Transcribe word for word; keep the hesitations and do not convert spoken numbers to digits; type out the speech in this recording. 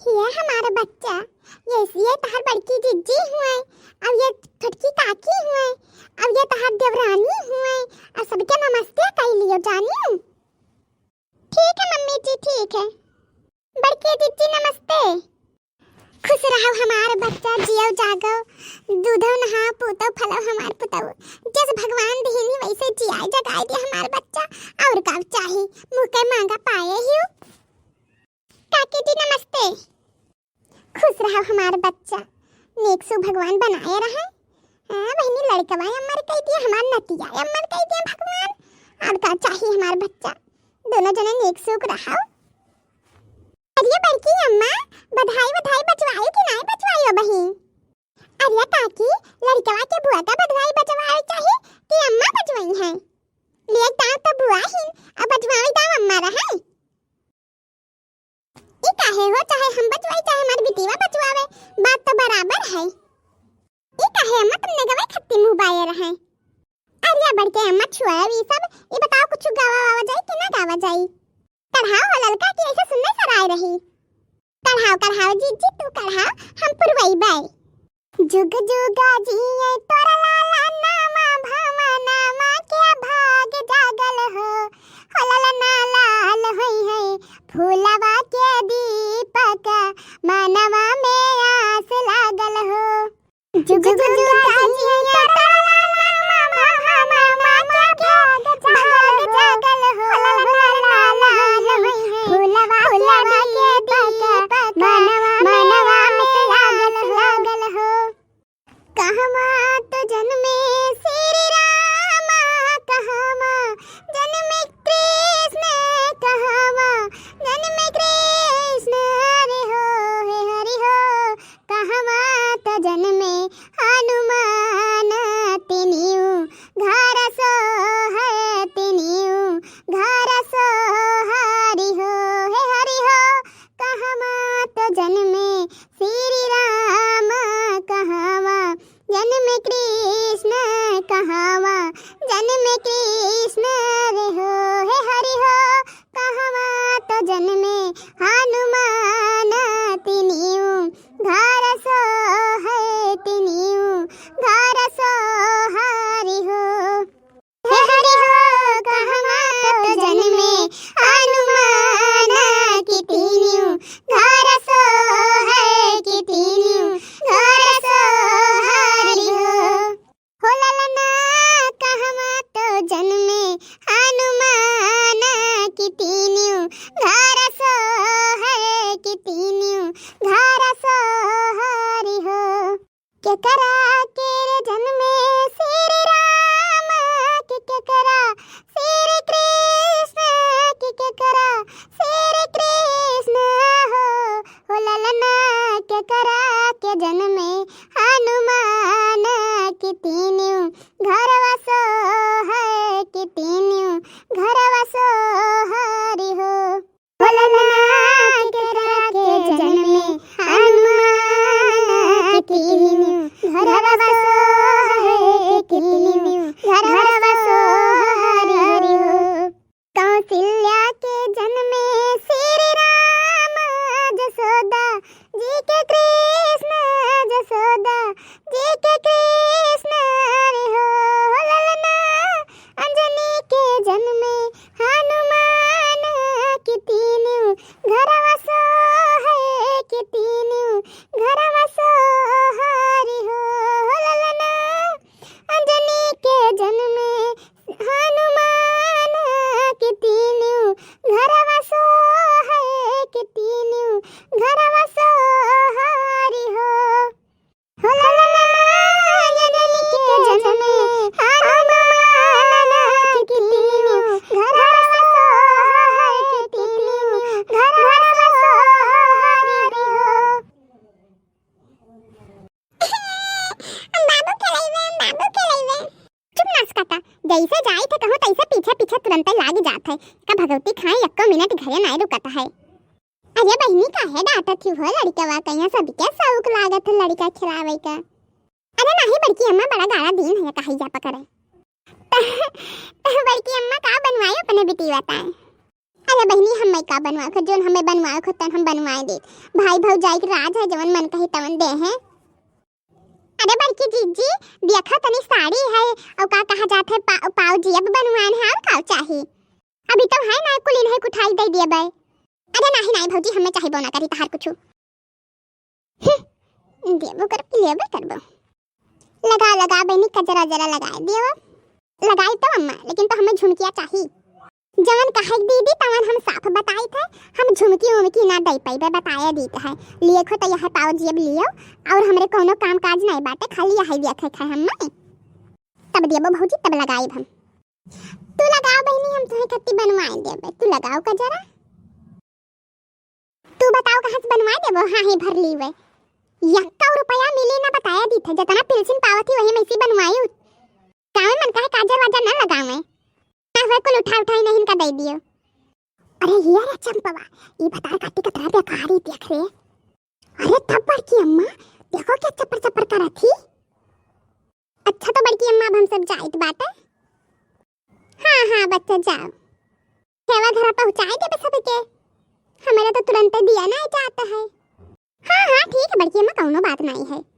कि ये हमार बच्चा, ये, ये तहार बड़की जिज्जी हुए, अब ये छोटकी काकी हुए, अब ये तहार देवरानी हुए, अब सबके नमस्ते कइ लियो जानी। ठीक है मम्मी जी, ठीक है। बड़की जिज्जी नमस्ते। खुश रहो हमार बच्चा, जियो जागो, दूधो नहाओ, पूतो फलो हमार पुतऊ। जस भगवान दिहिन वैसे जियाए जगाए दे हमार बच्चा, और का चाही, मुँह के मांगा पाए हियो। काकी जी नमस्ते। खुश रहो हमार बच्चा, नेक सु भगवान बनाए रहे। हाँ बहिनी, लड़कवा अमर कइ दिया, हमार नतिया अमर कइ दिया भगवान, और का चाही हमार बच्चा, दोनों जने नेक सुख रहो। अरे बड़की अम्मा, बधाई बधाई बजवायो कि नाय बजवायो बहिन? अरे काकी, लड़कवा के बुआ का बधाई बजवाए चाही कि अम्मा बजवाई है? लिए दाव तो बुआ ही, अब बजवाए दाव अम्मा रहे। ई काहे हो, चाहे हम बजवाई, चाहे हमार बिटिया बजवावे, बात तो बराबर है। ई काहे अम्मा, तुमने गवाई खत्ती मुँह बाये रहे? अरे बड़के अम्मा, छुआए ई सब, ई बताओ कुछ गावा वावा जाई कि ना गावा जाई? कढ़ाओ हो ललका की ऐसे सुनने सराय रही। कढ़ाओ, कढ़ाओ जीजी, तू कढ़ाओ, हम पुरवई बाई। जुग जुगा जिए तोर लाला नामा, भवनमा के भाग जागल हो। हो ललना लाल होई है फूलवा के दीपक, मनवा में आस लागल हो। जुग जुग जुग जुग जुग जिया जिया तोर लाला नामा, भवनमा के भाग जागल हो। फूलवा फूलवा के दीपक, मनवा मनवा में आस लागल हो। कहवा तो जन्मे श्री रामा, कहवा जन्मे कृष्ण, कहवा जन्मे कृष्ण, हरि हो, हे हरि हो। कहवा तो जन्मे हनुमान, तिनिउ घर सोहर, तिनिउ घर सोहर, हरि हो, हे हरि हो। कहवा तो जन्मे श्री राम, कहवा जन्मे कृष्ण, कहवा जन्मे कृष्ण, रे हो, हे हरि हो। कहवा तो जन्मे हनुमान, तिनिउ घर सोहर, तिनिउ घर सोहर, हरि हो। हे हरि हो, कहवा तो जन्मे हनुमान, कि तिनिउ घर सोहर, कि तिनिउ घर सोहर, हरि हो। हो ललना, कहवा तो जन्मे हनुमान, कि तिनिउ घर सोहर, कि तिनिउ घर सोहर, हरि हो। केकरा के रे जन्मे श्री राम, के केकरा श्री कृष्ण, के केकरा श्री कृष्ण हो। हो ललना, केकरा के जन्मे हनुमान, कि तिनिउ घरवा सोहर, कि तिनिउ घरवा सोहर, हरि हो। हो ललना, केकरा के जन्मे हनुमान, कि तिनिउ घरवा सोहर, कि तिनिउ घरवा सोहर, हरि हो। कौशल्या के जन्मे श्री राम, जसोदा जी के कृष्ण, जसोदा जी के कृष्ण, हरि हो। हो ललना, अंजनी के जन्मे हनुमान, कि तिनिउ घरवा सोहर, कि तिनिउ घरवा सोहर, हरि हो। हो ललना, अंजनी के जन्मे हनुमान, कि तिनिउ घरवा सोहर, कि तिनिउ घरवा सोहर, हरि हो। हो ललना, अंजनी के जन्मे हनुमान, कि तिनिउ घरवा सोहर, कि तिनिउ घरवा सोहर, हरि हो। बाबू खेलैबे, बाबू खेलैबे। चुप नास काटा, जैसे जाई थे कहूँ तैसे पीछे पीछे तुरंते लाग जात है। का भगवती खाए एक्को मिनट घरे नाय रुकत है। अरे बहिनी, काहे डांटत ही हो लड़कवा? कहिया सबके शौक लागत है लड़का खिलावे का। अरे नाही बड़की अम्मा, बड़ा गाड़ा दिन है, कहाई जा पकड़े। त, त बड़की अम्मा का बनवाई अपने बिटिया ताए? अरे बहिनी, हमें का बनवाए क, जौन हमें बनवाए क तन हम बनवाए देत। भाई भौजाई के राज है, जवन मन कही तवन देहे। अरे बड़की जीजी, देखा तनी साड़ी है, और का कहा जात है, पा-, पाव जियब बनवान है, और का चाही? अभी तो है ना, कुल इन्हें कुठाई दे दिए बे। अरे नाही, नाही भौजी, हमें चाहिबो ना करी तहार कुछु। हम्म, देबो करब कि लेबे करबो। लगा, लगा बहिनी, कजरा जरा लगाए दियो। लगाई तो अम्मा, लेकिन तो हमें झुमकिया चाही। जवन कहे दीदी, तवन हम साफ बताई थे, हम झुमकी उमकी ना दे पाइबे, बताए दीत है। लिए खो तो यह पाव जियब लियो, और हमरे कौनो काम काज नहीं बाटे, खाली यही देखे थे हमें। तब देबो भौजी, तब लगाई हम। तू लगाओ बहिनी, हम तुहे खत्ती बनवाए देबे। तू लगाओ कजरा। तू बताओ कहाँ से बनवाए देबो? हाँ ही भर ली वे। यक्का रुपया मिली ना बताया दी थे, जितना पेंशन पावत ही वही में से बनवाई। गाँव में मन का है काजर वाजर ना लगावे। ना हुए कुल उठा उठाई नहीं इनका दे दियो। अरे ये रे चंपवा, ये बतार काटी कतरा बेकारी देख रे। अरे तब बड़की अम्मा, देखो क्या चप्पर चप्पर करत ही। अच्छा तो बड़की अम्मा, अब हम सब जाइत बाटे। हाँ, हाँ, बच्चा जाओ। सेवा घरा पहुँचाए देबे सबके। हमारा तो तुरंत दिया ना जाता है। हाँ, हाँ, ठीक है बड़की अम्मा, कौनो बात नहीं है।